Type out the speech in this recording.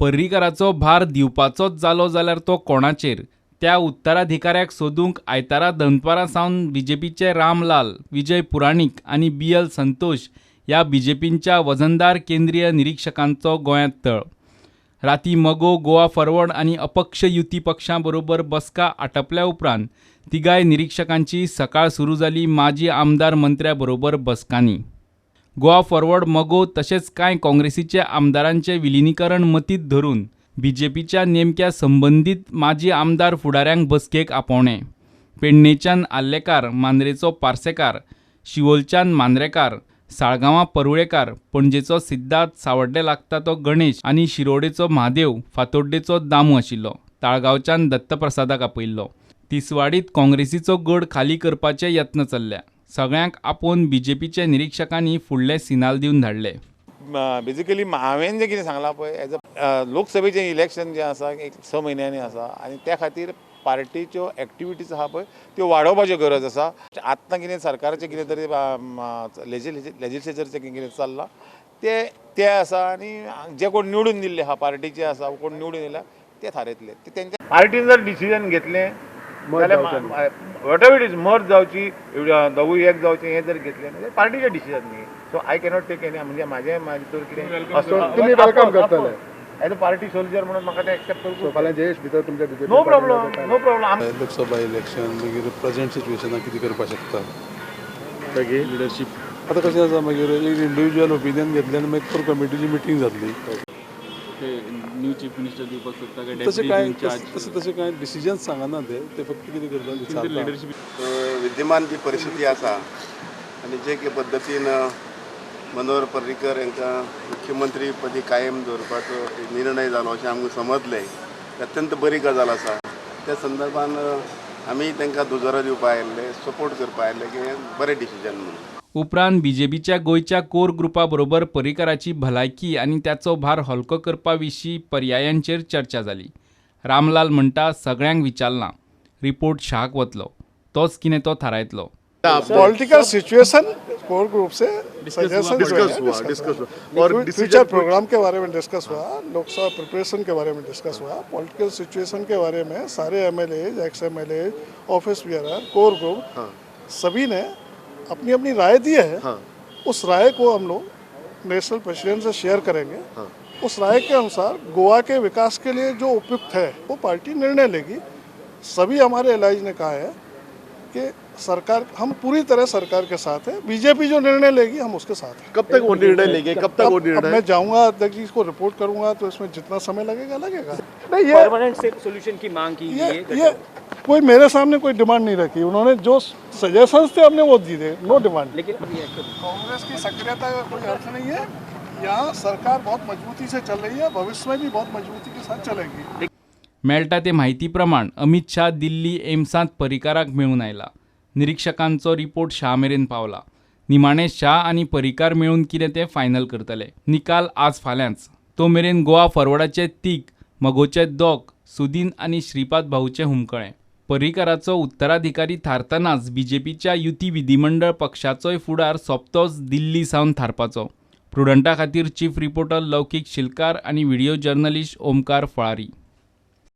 पर्रीकाराचो भार दिवपाचोच जालो जाल्यार तो कोणाचेर, त्या उत्तराधिकाऱ्याक सोदूंक आयतारा दनपारां सावन बीजेपीचे रामलाल, विजय पुराणीक आनी बी.एल. संतोष ह्या बीजेपींच्या वजनदार केंद्रीय निरीक्षकांचो गोंयांत तळ. राती मगो, गोवा फॉरवर्ड आनी अपक्ष युती पक्षां बरोबर बसका आटपल्या उपरांत तिगाय निरीक्षकांची सकाळ सुरू जाली माजी आमदार मंत्र्या बरोबर बसकांनी. गोवा फॉरवर्ड, मगो तशेंच कांय काँग्रेसीचे आमदारांचें विलिनीकरण मतींत धरून बीजेपीच्या नेमक्या संबंदीत माजी आमदार फुडाऱ्यांक बसकेक आपोवणें. पेडणेच्यान आर्लेकार, मांद्रेचो पार्सेकार, शिवोलच्यान मांद्रेकार, साळगांवां परुळेकार, पणजेचो सिद्धार्थ, सावड्डे लागता तो गणेश आनी शिरोडेचो म्हादेव, फातोड्डेचो दामू आशिल्लो. ताळगांवच्यान दत्तप्रसादाक आपयिल्लो. तिसवाडीत काँग्रेसीचो गड खाली करपाचे यत्न चल्ल्या. सगळ्यांक आपोवन बीजेपीच्या निरीक्षकांनी फुडले सिनाल दिवन धाडले. बेजिकली हांवें जें कितें सांगलां पळय, एज अ लोकसभेचें इलेक्शन जें आसा एक 6 म्हयन्यांनी आसा आनी त्या खातीर पार्टीच्यो एक्टिविटीज आहा पळय त्यो वाडोवपाच्यो गरज आसा. आतां कितें सरकाराचें कितें तरी लेजिस्लेचरचें कितें चल्लां ते ते आसा आनी जे कोण निवडून दिल्ले आहा पार्टीचे आसा कोण निवडून दिल्या ते थारयतले. ते तेंच्या पार्टीन जर डिसिजन घेतलें जाल्यार what ever it is, मर्ज जावची, दोगूय एक जावचें हें जर घेतलें जाल्यार पार्टीचें डिसिजन न्ही. So I cannot take any, म्हणजे म्हाजें हितूर कितें असो तुमी welcome करतले एज अ पार्टी सोल्जर म्हणून म्हाका तें एक्सेप्ट करूंक. फाल्यां जयेश भितर तुमच्या BJP no problem, no problem. Lok Sabha election मागीर प्रेझेंट सिच्युएशनाक कितें करपाक शकता मागीर लिडरशीप आतां कशें आसा, मागीर एक इंडिविज्युअल ओपिनियन घेतलें आनी मागीर कोर कमिटीची मिटींग जातली. न्यू चीफ मिनिस्टर दिवपाक सोदता काय? तशें कांय तशें तशें कांय डिसिजन्स सांगना ते, ते फक्त कितें करता विचारता. विद्यमान जी परिस्थिती आसा आनी जे के पद्दतीन मनोहर पर्रीकर हांकां मुख्यमंत्री पदी कायम दवरपाचो निर्णय जालो अशें आमकां समजलें, अत्यंत बरी गजाल आसा. त्या संदर्भान आमी तांकां दुजोरो दिवपा आयिल्ले, सपोर्ट करपा आयिल्ले की हें बरें डिसिजन म्हणून. उपरांत बीजेपीच्या गोंयच्या कोर ग्रुपा बरोबर पर्रीकाराची भलायकी आनी त्याचो भार हलको करपा विशीं पर्यायांचेर चर्चा जाली. रामलाल म्हणटा, सगळ्यांक विचारलां, रिपोर्ट शाहक वतलो, तोच कितें तो थारायतलो. पॉलिटिकल सिचुएशन कोर ग्रुप से सजेशन डिस्कस हुआ, डिस्कस हुआ और फ्यूचर प्रोग्राम के बारे में डिस्कस हुआ, लोकसभा प्रिपरेशन के बारे में डिस्कस हुआ, पॉलिटिकल सिचुएशन के बारे में सारे MLA, ex MLA, office bearer, core group सभी ने अपनी अपनी राय दी है। उस राय को हम लोग नेशनल प्रेसिडेंट से शेयर करेंगे। उस राय के अनुसार गोवा के विकास के लिए जो उपयुक्त है वो पार्टी निर्णय लेगी। सभी हमारे एलाइज ने कहा है कि सरकार, हम पूरी तरह सरकार के साथ है, बीजेपी जो निर्णय लेगी हम उसके साथ हैं। कब तक वो निर्णय लेंगे, कब तक वो अब निर्णय? मैं जाऊंगा, अध्यक्ष जी को रिपोर्ट करूंगा, तो इसमें जितना समय लगेगा लगेगा। नहीं, ये परमानेंट सोल्यूशन की मांग की गई है। ये कोई मेरे सामने कोई डिमांड नहीं रखी उन्होंने, जो सजेशंस थे हमने वो दिए, नो डिमांड। लेकिन कांग्रेस की सक्रियता का कोई अर्थ नहीं है। यहाँ सरकार बहुत मजबूती से चल रही है, भविष्य में भी बहुत मजबूती के साथ चलेगी। मेळटा ते म्हायती प्रमाण अमित शाह दिल्ली एम्सांत पर्रीकाराक मेळून आयला. निरीक्षकांचो रिपोर्ट शाह मेरेन पावला. निमाणें शाह आनी पर्रीकार मेळून कितें तें फायनल करतले. निकाल आज फाल्यांच. तो मेरेन गोवा फॉरवर्डाचे तीग, मगोचे दोग, सुदीन आनी श्रीपाद भाऊचें हुमकळें. पर्रीकाराचो उत्तराधिकारी थारतनाच बीजेपीच्या युती विधीमंडळ पक्षाचोय फुडार सोपतोच दिल्ली सावन थारपाचो. प्रुडंटा खातीर चीफ रिपोर्टर लौकीक शिलकार आनी व्हिडियो जर्नलिस्ट ओमकार फळारी.